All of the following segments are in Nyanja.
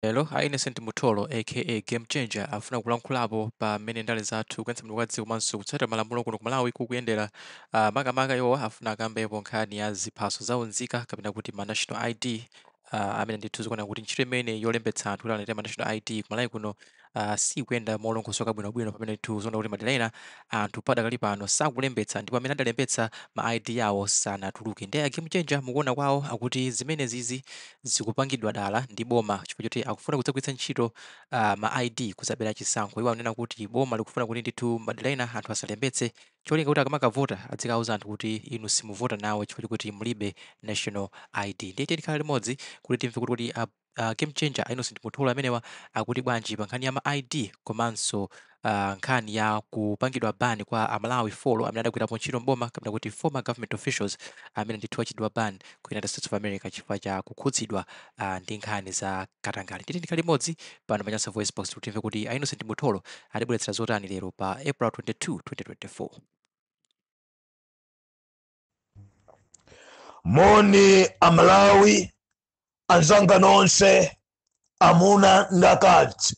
Lero a Innocent Mutholo aka Game Changer afuna kulankhulapo pa mmene ndale zathu, kuyendetsa bwino kwa dziko komanso kutsatira malamulo kuno ku Malawi kukuyendera. Makamaka iwowa afuna akambepo nkhani ya ziphaso za unzika kapena kuti ma national ID, amene ndithu zikuoneka kuti ntchito imene yolembetsa anthu kuti alandire ma national ID ku Malawi kuno sikuyenda molongosoka bwinobwino, pamene ndithu zikuoneka kuti madera ena anthu padakali pano sakulembetsa ndipo amene adalembetsa ma ID awo sanatuluke. Ndiye a Game Changer mukuona kwawo akuti zimenezizi zikupangidwa dala ndi boma chifukwa choti akufuna kudzagwiritsa ntchito ma ID kudzabera chisankho. Iwo akunena kuti boma likufuna kuti ndithu madera ena anthu asalembetse, cholinga kuti akamakavota adzikauza anthu kuti inu simuvota nawo chifukwa chokuti mulibe national ID. Ndiye tiyeni tikhale limodzi kuti timve kuti kodi a Game Changer a Innocent Mutholo amenewa akuti bwanji pa nkhani ya ma ID komanso nkhani ya kupangidwa ban kwa Amalawi 4 amene adagwirapo ntchito m'boma kapena kuti former government officials amene ndithu achitidwa ban ku United States of America chifukwa cha kukhudzidwa ndi nkhani za katangale. Tiyeni tikhale limodzi pano pa Nyasa Voice Box kuti timve kuti a Innocent Mutholo atibweretsera zotani lero pa April 22, 2024. Moni Amalawi anzanga nonse, amuna ndi akazi,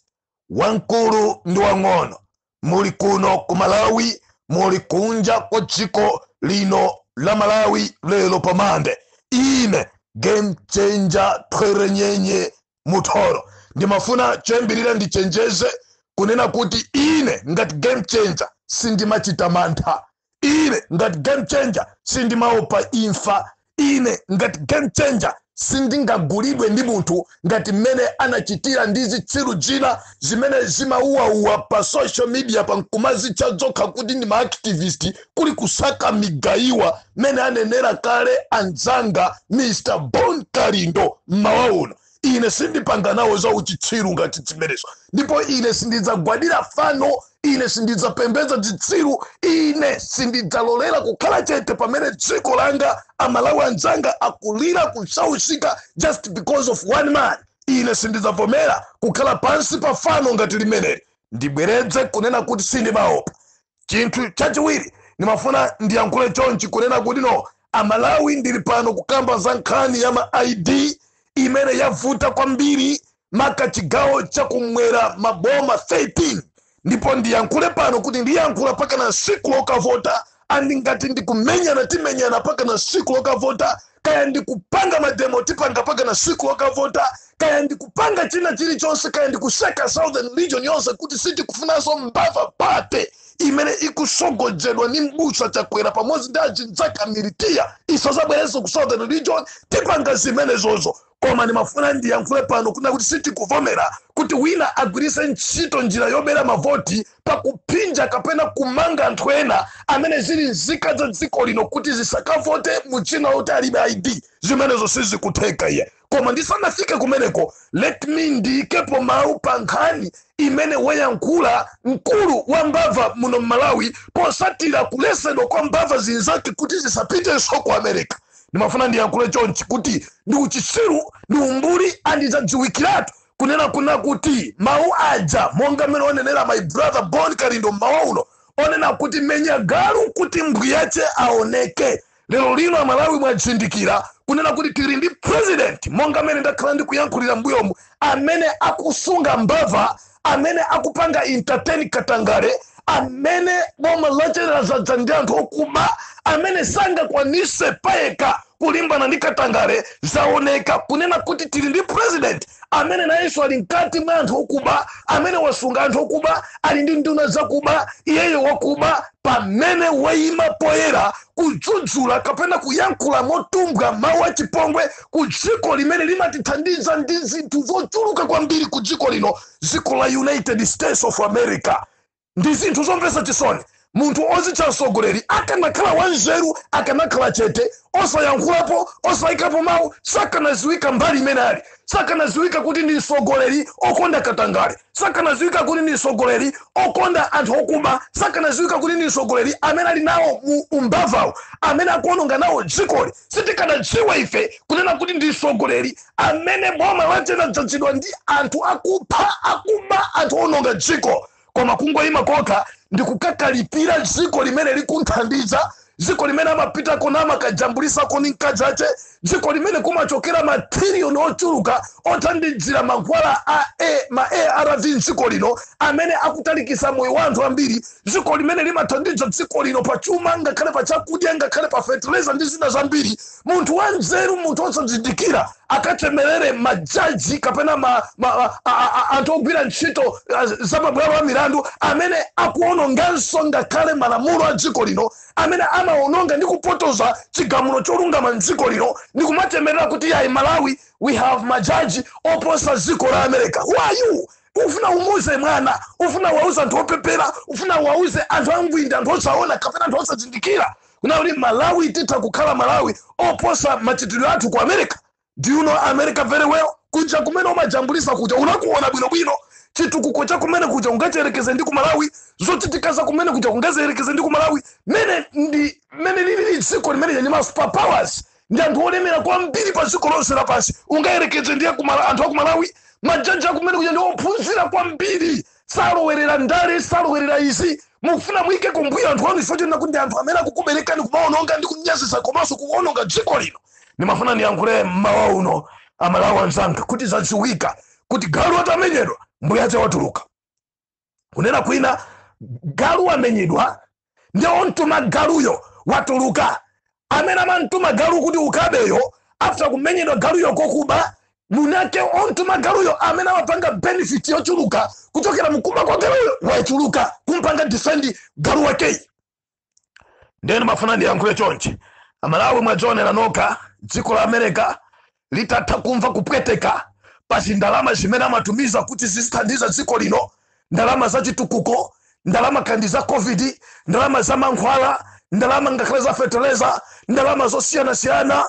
wamkulu ndi wang'ono, muli kuno ku Malawi, muli kunja kwa dziko lino la Malawi, lero pa Mande ine Game Changer Thwerenyenye Mutholo ndimafuna choyambirira ndichenjeze kunena kuti ine ngati Game Changer sindimachita mantha. Ine ngati Game Changer sindimaopa imfa. Ine ngati Game Changer sindingagulidwe ndi munthu ngati mmene anachitira ndi zitsiru zina zimene zimauwauwa pa social media pa nkumazitcha zokha kuti ndi maactivist, kuli kusaka migayiwa, mmene anenera kale anzanga Mr Bon Kalindo mmawa uno. Ine sindipanga nawo za uchitsiru ngati zimenezo, ndipo ine sindidzagwadira fano, ine sindidzapembedza zitsiru, ine sindidzalolera kukhala chete pamene dziko langa, Amalawi anzanga akulira kusausika just because of one man. Ine sindidzavomera kukhala pansi pa fano ngati limeneli. Ndibwereze kunena kuti sindimaopa. Chinthu chachiwiri ndimafuna ndiyankhule chonchi kunena kuti no, Amalawi, ndili pano kukamba za nkhani ya ma ID imene yavuta kwambiri maka chigawo chakumwera, maboma 13. Ndipo ndiyankhule pano kuti ndiyankhula paka na tsiku lokavota, and ngati ndikumenyana, timenyana paka na tsiku lokavota. Kaya ndikupanga mademo, tipanga paka na tsiku lokavota. Kaya ndikupanga china chilichonse, kaya ndikuseka Southern Region yonse kuti sitikufunanso mbava party imene ikusogozedwa ndi mbusa Chakwera pamodzi ndi azinzake militiya isazabwerenso ku Southern Region, tipanga zimenezozo. Koma ndimafuna ndiyankhule pano kuna kuti sitikuvomera kuti wina agwiritse ntchito njira yobera mavoti pakuphinja kapena kumanga anthu ena amene zili nzika za dziko lino kuti zisakavote mu dzina loti alibe ID. Zimenezo sizikutheka iye. Koma ndisanafike kumeneko, let me ndiyikepo mawu pa nkhani imene wayankhula mkulu wa mbava muno mMalawi posatira kulesedwa kwa mbava zinzake kuti zisapitenso ku America. Ndimafuna ndiyankhule chonchi kuti ndi uchitsiru, ndi umbuli, andidzadziwikiratu kunena kuti mawu aja monga mmene onenera my brother Bon Kalindo mmawa uno, onena kuti menya galu kuti mbwiyache aoneke. Lero lino Amalawi mwazindikira kunena kuti tili ndi president, monga mmene ndakhala ndikuyankhulira mbuyomu, amene akusunga mbava, amene akupanga entertain katangale, amene boma lachera ndi anthu okuba, amene sangakwanise payekha kulimbana ndi katangale. Zaoneka kunena kuti tili ndi president amene nayenso ali mkati mwa anthu okuba, amene wasunga anthu okuba, ali ndi nduna zakuba, iyeyo wakuba, pamene wayima poyera kudzudzula kapena kuyankhula motumbwa mawu achipongwe ku dziko limene limatithandiza ndi zinthu zochuluka kwambiri ku dziko lino, dziko la United States of America. Ndi zinthu zomvetsa chisoni. Munthu ozitcha mtsogoleri akanakhala wanzeru akanakhala chete, osayankhulapo, osayikapo mawu. Sakanaziwika mbali imene ali, sakanaziwika kuti ndi mtsogoleri okonda katangale, sakanaziwika kuti ndi mtsogoleri okonda anthu okuba, sakanaziwika kuti ndi mtsogoleri amene ali nawo mu umbavawo, amene akuononga nawo dzikoli. Sitikanadziwa ife kunena kuti ndi mtsogoleri amene boma lache ladzazidwa ndi anthu akupha, akuba, anthu ononga dziko. Koma kungoyima kokha ndi kukakalipira dziko limene likunthandiza, Dziko limene amapitako namakajambulisako ndi mkazi ache, dziko limene kumachokera matiriyoni ochuluka othandizira mankhwala ma ARV mdziko lino amene akutalikisa moyo wa anthu ambiri, dziko limene limathandiza dziko lino pa chuma, ngakhale pa chakudya, ngakhale pa fertilizer ndi zina zambiri. Munthu wanzeru, munthu osazindikira, akachemerere majaji kapena anthu ogwira ntchito za mabwalo a milandu amene akuononganso ngakhale malamulo a dziko lino, amene amaononga ndi kupotoza chigamulo cholungama mdziko lino, ndi kumachemerera kuti yayi, Malawi we have majaji oposa dziko la America. Who are you? Ufuna umuze mwana, ufuna wauze anthu opepera, ufuna wauze anthu angwindi, anthu osaona kapena anthu osazindikira kuna kuti Malawi titha kukhala Malawi oposa machitidwe athu ku America? Do you know America very well? Kuja kumene umajambulisa kuja unakuona bwinobwino? Chitukuko cha kumene kuja ungachiyerekeze ndi ku Malawi? Zochitika za kumene kuja ungaziyerekeze ndi ku Malawi? Mene ndi mene lilili dziko limene lenye ma super powers ndi anthu olemera kwambiri pa dziko lonse lapansi, ungayerekeze ndiye anthu aku Malawi? Majaji akumene kuja ndi ophunzira kwambiri, salowerera ndale, salowerera izi. Mukufuna muyike kumbuyo anthu anu chifukwa chonena kuti ndi anthu amene akukuberekani, kumaononga ndi kunyazisa komanso kuononga dziko lino. Ndimafuna ndiyankhule mmawa uno, Amalawi anzanga, kuti zadziwika kuti galu atamenyedwa, mbuyache watuluka. Kunena kwina, galu wamenyedwa ndi ontuma galuyo watuluka. Amene amamtuma galu kuti ukabeyo, after kumenyedwa galuyo kokuba munake, ontuma galuyo amene amapanga benefit yochuluka kuchokera mkuba kwa galuyo wachuluka kumpanga defend galu wakeyi. Ndeno mafuna ndiyankhule chonchi: Amalawi, mwadzionera nokha dziko la America litatha kumva kupweteka pa zindalama zimene amatumiza kuti zizithandiza dziko lino, ndalama za chitukuko, ndalama kandi za COVID, ndalama za mankhwala, ndalama ngakhale za fertilizer, ndalama zosiyanasiyana.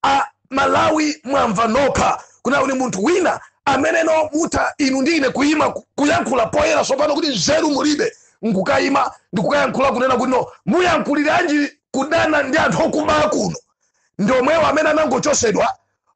A Malawi, mwamva nokha kuna uli munthu wina ameneno mutha inu ndi ine kuyima kuyankhula poyera tsopano kuti nzeru mulibe, nkukayima ndikukayankhula kunena kuti no, muyankhuliranji kudana ndi anthu okuba kuno? Ndi omwewo amene anangochosedwa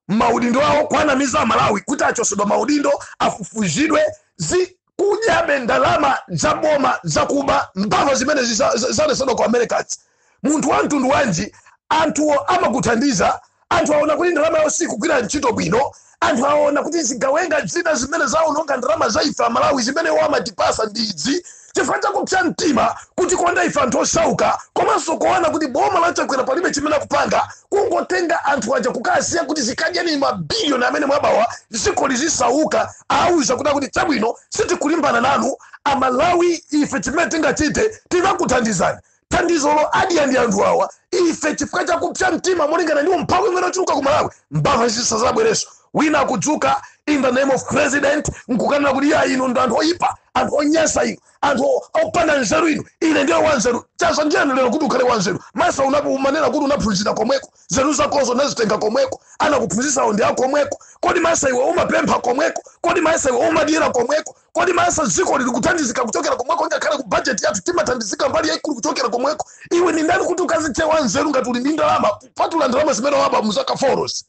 maudindo awo, kwanamiza Malawi kuti achosedwa maudindo, afufuzidwe, zikudyabe ndalama za boma zakuba, mbava zimene zalesedwa ku Americas. Munthu wa mtundu wanji? Anthuwo amakuthandiza, anthu aona kuti ndalama yawo sikugwira ntchito bwino, anthu aona kuti zigawenga zina zimene zaononga ndalama za ife Amalawi zimene iwo amatipasa ndi idzi. Chifukwa chakupsa mtima kuti konda ife anthu osauka, komanso kuona kuti boma lachakwera palibe chimene akupanga, kungotenga anthu aja kukasiya kuti zikadyeni mabiliyoni amene mwabawa, dziko lizisauka, auza kuti chabwino, sitikulimbana nanu Amalawi, ife chimene tingachite tinakuthandizani, thandizolo adya ndi anthu awa. Ife chifukwa chakupsa mtima molingana ndi umphawi umene ochuluka ku Malawi, mbava zisazabwereso. Wina akudzuka in the name of president nkukanena kuti ya, inu ndi anthu oyipa, anthu onyansa inu, anthu opanda nzeru inu, ine ndiye wanzeru. Chasa njani lero kuti ukhale wanzeru? Masa umanena kuti unaphunzira komweko, nzeru zakozo unazitenga komweko, anakuphunzisawo ndi akomweko. Kodi masa iwe umapempha komweko? Kodi masa iwe umadyera komweko? Kodi masa dziko lili kuthandizika kuchokera komweko? Ngakhale ku budget yathu timathandizika mbali yaikulu kuchokera komweko. Iwe ni ndani kuti ukazithe wanzeru ngati uli ndi ndalama kupatula ndalama zimene waba muzaka foros?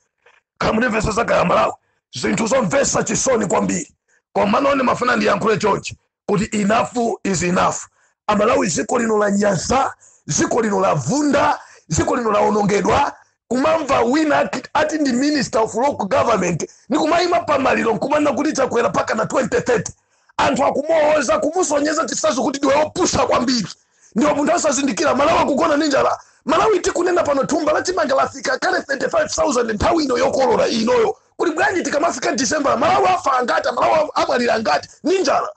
Kamunimvesa zakaya Malawi, zinthu zomvesa chisoni kwambiri. Koma none mafuna ndiyankhule chonchi kuti enough is enough. Amalawi, dziko lino la nyasa, dziko lino lavunda, dziko lino lawonongedwa. Kumamva wina ati ndi minister of local government nikumayima pamaliro nkumanena kuti Chakwera paka na 2030, anthu akumuoza, kumusonyeza chisazo kuti ndiwe wopusa kwambiri, ndiwe munthu osazindikira. Malawi akugona ndi njala. Malawi tikunena pano, thumba lachimanga lafika kale 35,000 nthawi ino yokolola inoyo. Kuli bwanji tikamafika December? Malawi afa angati? Malawi amwalira angati ndi njala?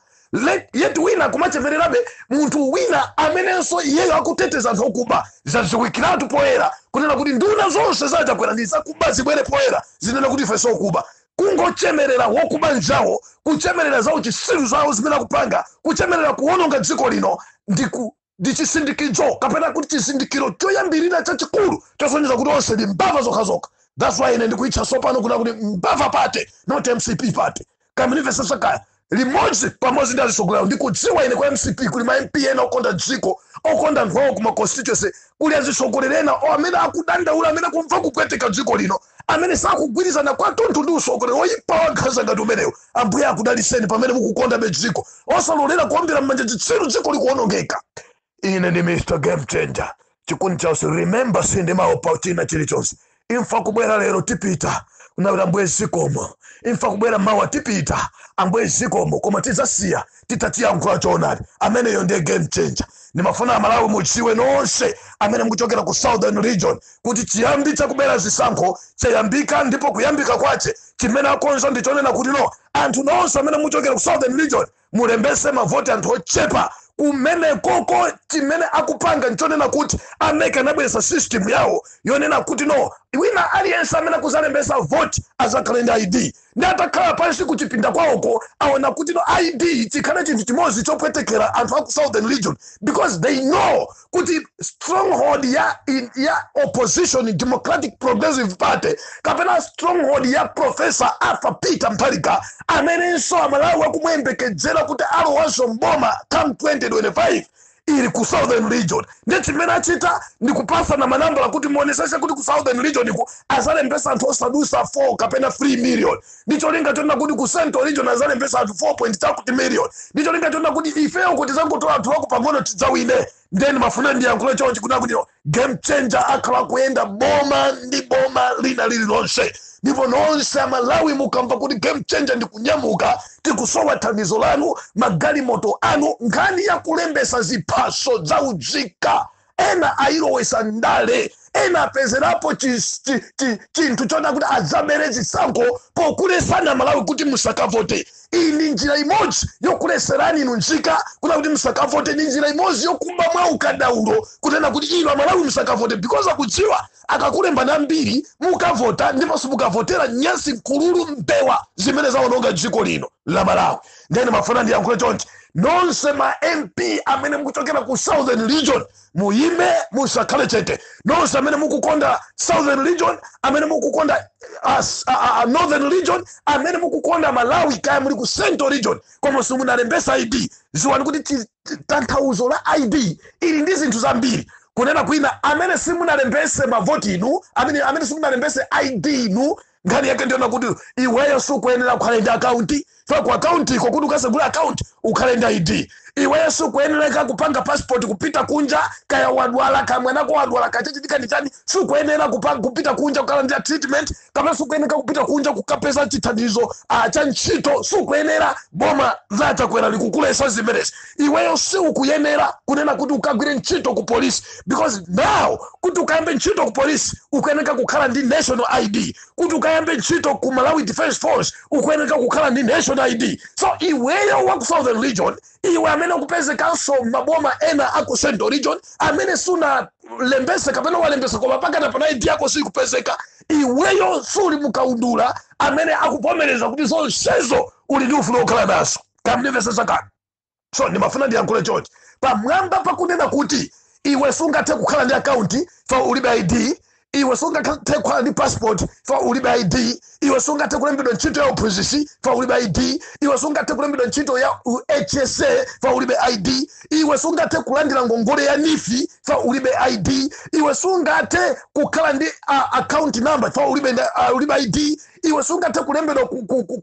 Yet wina kumachemererabe munthu wina amenenso iyeyo akuteteza anthu okuba. Zadziwikiratu poyera kunena kuti nduna zonse zachakwera ndi zakuba. Zibwere poyera zinena kuti ife sokuba. Kungochemerera wokuba nzawo, kuchemerera zawo chisiru zawo zimene akupanga, kuchemerera kuwononga dziko lino, ndi chisindikizo kapena kuti chizindikiro choyambirira chachikulu chosonyeza kuti onse ndi mbava zokhazokha. That's why ine ndikuitcha sopano kuna kuti mbava party, not MCP party. Kamunimvesesa limodzi pamodzi ndi azisogolero. Ndikudziwa ine kwa MCP kuli ma MP ena okonda dziko, okonda anthu awo kuma constituency. Kuli azisogolero ena amene akudandaula, amene akumva kupweteka dziko lino, amene sakugwirizana kwathunthu ndi usogolero woyipa wankhanza ngati umenewo. Ambuye akudaliseni pamene mukukondabe dziko, osalolera kuombera m'manja chitsiru dziko likuwonongeka. Ine ndi Mr Game Changer. Chikundi chausi, remember, sindimaopa china chilichonse. Imfa kubwera lero, tipita kunati, "Ambuye, zikomo." Imfa kubwera mawa, tipita, "Ambuye, zikomo," koma tidzasiya titatiyankhula choonadi. Ameneyo ndiye Game Changer. Ndimafuna Amalawi mudziwe nonse amene mukuchokera ku Southern Region kuti chiyambi chakubera zisankho chayambika, ndipo kuyambika kwache chimene akonza ndichonena kuti no, anthu nonse amene mukuchokera ku Southern Region mulembese mavoti anthu ochepa kumene koko. Chimene akupanga nchonena kuti a MEC anabweretsa system yawo yonena kuti no, wina aliyense amene akuzalembesa voti azakhale ndi ID. Ndi atakhala pansi kuchipinda kwawoko, aona kuti no, ID chikhale chinthu chimodzi chopwetekera anthu aku Southern Region, because they know kuti stronghold ya opposition, Democratic Progressive Party, kapena stronghold ya Professor Arthur Peter Mutharika, amenenso Amalawi akumuyembekezera kuti alowanso mboma come 2025, ili ku Southern Region. Ndi chimene achita ndi kupasana manambala kuti muonesese kuti ku Southern Region ku azalembesa anthu osadusa 4 kapena 3 million, ndi cholinga chonena kuti ku Central Region azalembesa anthu 4 point chakuti million, ndi cholinga chonena kuti ifeyo kuti zangotola anthu wako pang'ono tidzawine. Then mafuna ndiyankhule chonchi kuna kuti Game Changer akhala kuyenda boma ndi boma lina lililonse, ndipo nonse Amalawi mukamva kuti Game Changer ndi kunyamuka, tikusowa thandizo lanu, magalimoto anu. Nkhani ya kulembesa ziphaso zaunzika, ena ayilowesa ndale, ena apezerapo chinthu chona kuti adzabere zisankho pokulesana Malawi kuti musakavote. Iyi ndi njira imodzi yokuleserani inu nzika kuna kuti musakavote. Ndi njira imodzi yokumba mwa ukadaulo kunena kuti inu Amalawi musakavote, because akudziwa akakulemba nambiri mukavota, ndiponso mukavotera nyasi, nkululu, mbewa zimene zawononga dziko lino la Malawi. Ndene mafuna ndiyankhule chonchi: nonse ma MP amene mukuchokera ku Southern Region, muyime, musakhale chete. Nonse amene mukukonda Southern Region, amene mukukonda Northern Region, amene mukukonda Malawi, kaya muli ku Central Region koma simunalembesa ID, ziwani kuti tanthauzo la ID ili ndi zinthu zambiri. Kunena kwina, amene simunalembese mavoti inu, amene simunalembese ID inu, nkhani yake ndiona kuti iweyo sukuyenera kukhale ndi akaunti fa ku akaunti iko, kuti ukasegula akaunti ukhale ndi ID. Iweyo sukuyenereka kupanga passport kupita kunja, kaya wadwala, kaya mwanako wadwala, kachachitika ndi chani, sukuyenera kupita kunja kukhala ndi treatment, kapena sukuyenera kupita kunja kukapeza chithandizo cha ntchito, sukuyenera. Boma la Chakwera likukulesa zimenezi. Iweyo siukuyenera kunena kuti ukagwire ntchito ku polisi, because now kuti ukayambe ntchito ku polisi ukuyenera kukhala ndi national ID. Kuti ukayambe ntchito ku Malawi Defense Force ukuyenera kukhala ndi national ID. So iweyo wa ku Southern Region, iwe amene ukupezekanso maboma ena aku Central Region, amene sunalembese kapena walembesa koma pakana pana ID yako sikupezeka, iweyo suli mukaundula amene akuvomereza kuti zonsezo uli ndi ufulu wokhala naso. Kamndimvesesa kani? So ndimafuna ndiyankhule chonchi pamwamba pakunena kuti iwe sungathe kukhala ndi akaunti fa ulibe ID, iwe sungathe kukhala ndi passport fa ulibe ID, iwe sungathe kulembedwa ntchito ya uphunzitsi fa ulibe ID, iwe sungathe kulembedwa ntchito ya HSA fa ulibe ID, iwe sungathe kulandira ngongole ya NEEF fa ulibe ID, iwe sungathe kukhala ndi account number fa ulibe ID, iwe sungathe kulembedwa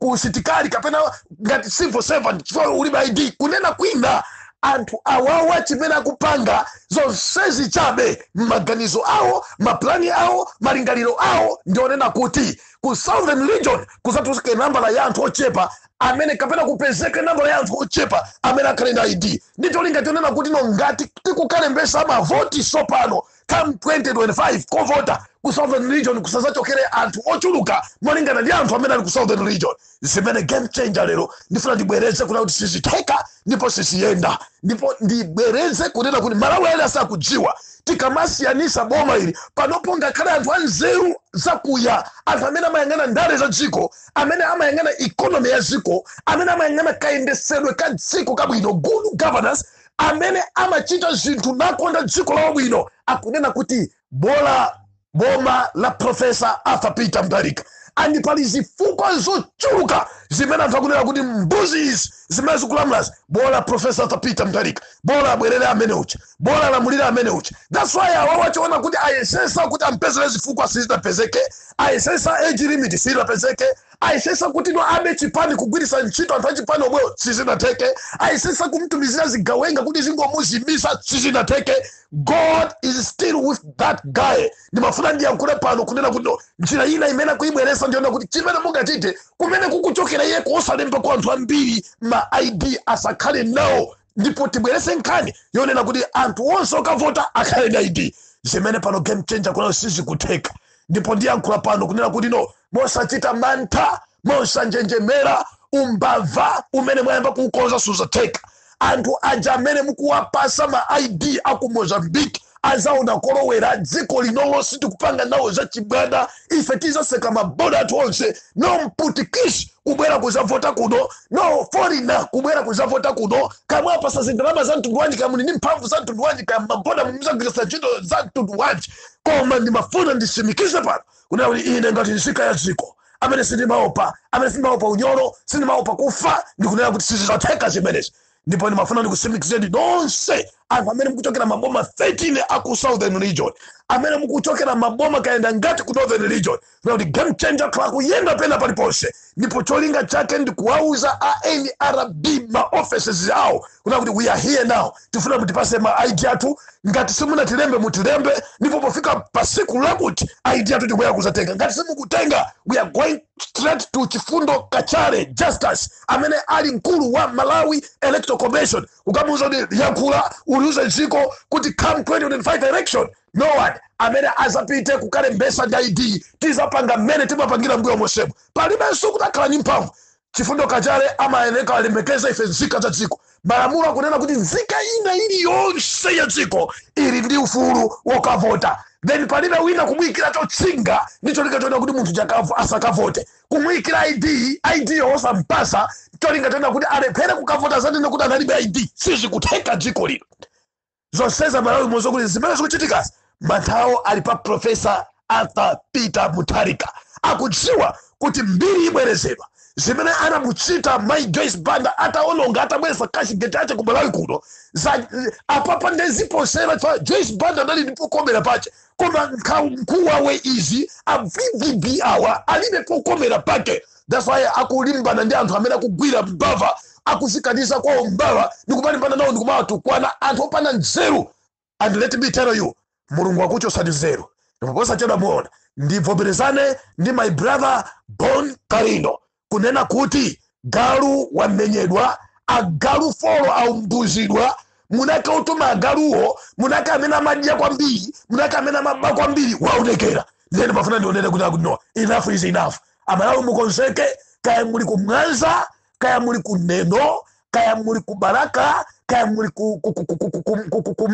ku sitikali kapena ngati civil servant fa ulibe ID. Kunena kwina, anthu awawa chimene akupanga zonsezi chabe maganizo awo, maplani awo, malingaliro awo ndionena kuti ku Southern Region kusatuluke nambala ya anthu ochepa amene, kapena kupezeke nambala ya anthu ochepa amene akhale ndi ID, ndi cholinga chonena kuti no, ngati tikukalembesa mavoti sopano come 2025, kovota ku Southern Region kusazachokere anthu ochuluka molingana ndi anthu amene ali ku Southern Region. Zimene Game Changer lero ndifuna ndibwereze kunena kuti sizitheka ndipo siziyenda, ndipo ndibwereze kunena kuti Malawi ali asakudziwa tikamasiyanisa boma ili panopo, ngakhale anthu anzeru zakuya, anthu amene amayang'ana ndale za dziko, amene amayang'ana economy ya dziko, amene amayang'ana kayendesedwe ka dziko kabwino, good governance, amene amachita zinthu nakonda dziko lawo bwino, akunena kuti bola boma la Professor Arthur Peter Mutharika. And pali zifukwa zochuluka zimene anthu akunena kuti mbuzi izi zimene zikulamulazi, bola Professor Arthur Peter Mutharika, bola abwerere amene ucha, bola alamulire amene ucha. That's why awa wachiona kuti ayesesa kuti ampezere zifukwa, sizidapezeke. Ayesesa age limit, sizidapezeke. Ayesesa kuti no abe chipani, kugwiritsa ntchito anthu achipani omweyo, sizinatheke. Ayesesa kumtumizira zigawenga kuti zingomuzimisa, sizinatheke. God is still with that guy. Ndimafuna ndiyankhule pano kunena kuti no, njira ina imene akuibweresa ndiona kuti chimene mungachite kumene kukuchokera iye kuosalemba kwa anthu ambiri ma ID asakhale nawo, ndipo tibwerese nkhani yonena kuti anthu onse okavota akhale ndi ID, zimene pano Game Changer kunayo sizikutheka. Ndipo ndiyankhula pano kunena kuti no, mosachita mantha, mosanjenjemera, umbava umene mwayamba kuukonza suzatheka. Anthu aja amene mukuwapasa ma ID aku Mozambique azaona kolowera. Dziko linolo sitikupanga nawo zachibwana. Ife tizaseka maboda athu onse. No Mputikisi kubwera kuzavota kuno, no foreigner kubwera kuzavota kuno. Kamwapasa zindalama za mtundu wanji, kamuli ndi mphamvu za mtundu wanji, kamaboda muzagwiritsa ntchito za mtundu wanji, koma ndimafuna ndisimikize pano kunena kuti ine ngati nzika ya dziko amene sindimaopa, amene sindimaopa unyolo, sindimaopa kufa, ndikunena kuti sizizatheka zimenezi. Ndipo ndimafuna ndikusimikizeni nonse anthu amene mukuchokera maboma 13 aku Southern Region, amene mukuchokera maboma kayenda ngati ku Northern Region, kuti Game Changer khala kuyenda pena paliponse, ndipo cholinga chake ndikuwauza a NRB ma offices awo kuna kuti we are here now, tifuna mutipase ma ID athu. Ngati simunatilembe, mutilembe, ndipo pofika pasiku lakuti ID athu tibwera kuzatenga. Ngati simukutenga, we are going straight to Chifundo Kachale Justice amene ali mkulu wa Malawi Electoral Commission, kukamuuza kuti yankhula, uliuze dziko kuti come 2025 election, no one amene azapite kukalembesa ndi ID. Tizapanga mmene timapangira mbuyo mosemo. Palibenso kuti akhala ndi mphamvu. Chifundo Kachale amayeneka alemekeza ife nzika za dziko. Malamulo akunena kuti nzika ina iliyonse ya dziko ili ndi ufulu wokavota. Then palibe wina kumuyikira chotsinga ndi cholinga choona kuti munthu chakavu asakavote, kumuyikira ID, ID yosampasa, cholinga choona kuti alephere kukavota, zanene kuti analibe ID. Sizikutheka dziko lino. Zonseza Malawi mozo kuti zimene zikuchitikazi, manthawo ali pa Professor Arthur Peter Mutharika. Akudziwa kuti mbiri ibwerezedwa. Zimene anamuchita Mai Joyce Banda ataononga, atabweresa cashgate ache ku Malawi kuno, apapa ndeziposera. Chifukwa Joyce Banda anali ndi pokomera pache, koma mkuu wawe izi a VVB awa alibe pokomera pake. That's why akulimbana ndi anthu amene akugwira mbava, akuzikaniza kwawo mbava, ndikumalimbana nawo, ndikumawatukwana anthu opanda nzeru. And let me tell you, Mulungu akuchosani nzeru, ndipo posachedwa muona. Ndivomerezane ndi my brother Bon Kalindo kunena kuti galu wamenyedwa, agalu 4 aumbuzidwa. Munake utuma agaluwo, munake amene amadya kwambiri, munake amene amaba kwambiri, waonekera. Ndiyeni pafuna ndionere kuti akuti no, enough is enough. Amalawi mukonzeke, kaya muli ku Mwanza, kaya muli ku Neno, kaya muli ku Baraka, kaya muli ku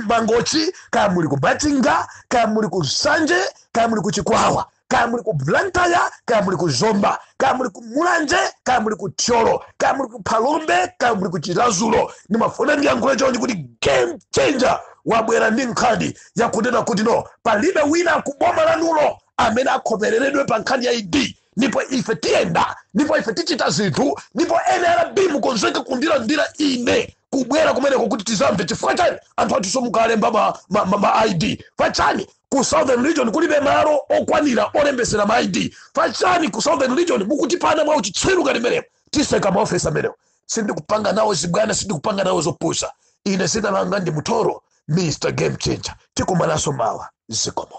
Mangochi, kaya muli ku Machinga, kaya muli ku Nsanje, kaya muli ku Chikwawa, kaya muli ku Blantyre, kaya muli ku Zomba, kaya muli ku Mulanje, kaya muli ku Thyolo, kaya muli ku Phalombe, kaya muli ku Chiradzulu, ndimafuna ndiyankhule chonchi kuti Game Changer wabwera ndi nkhani yakunena kuti no, palibe wina kuboma lanulo amene akhomereredwe pa nkhani ya ID. Ndipo ife tiyenda, ndipo ife tichita zinthu, ndipo NRB mukonzeke kundilandira ine kubwera kumeneko kuti tizamve chifukwa chani anthu athu mukalemba ma ID. Pachani ku Southern Region kulibe malo okwanira olembesera ma ID? Pachani ku Southern Region mukutipana mwa uchitsiru ngati menepo? Tiseka maofesi amenewo. Sindikupanga nawo zibwana, sindikupanga nawo zopusa. Ine sinalanga ndi Mutoro, Mr Game Changer. Tikumananso mawa. Zikomo.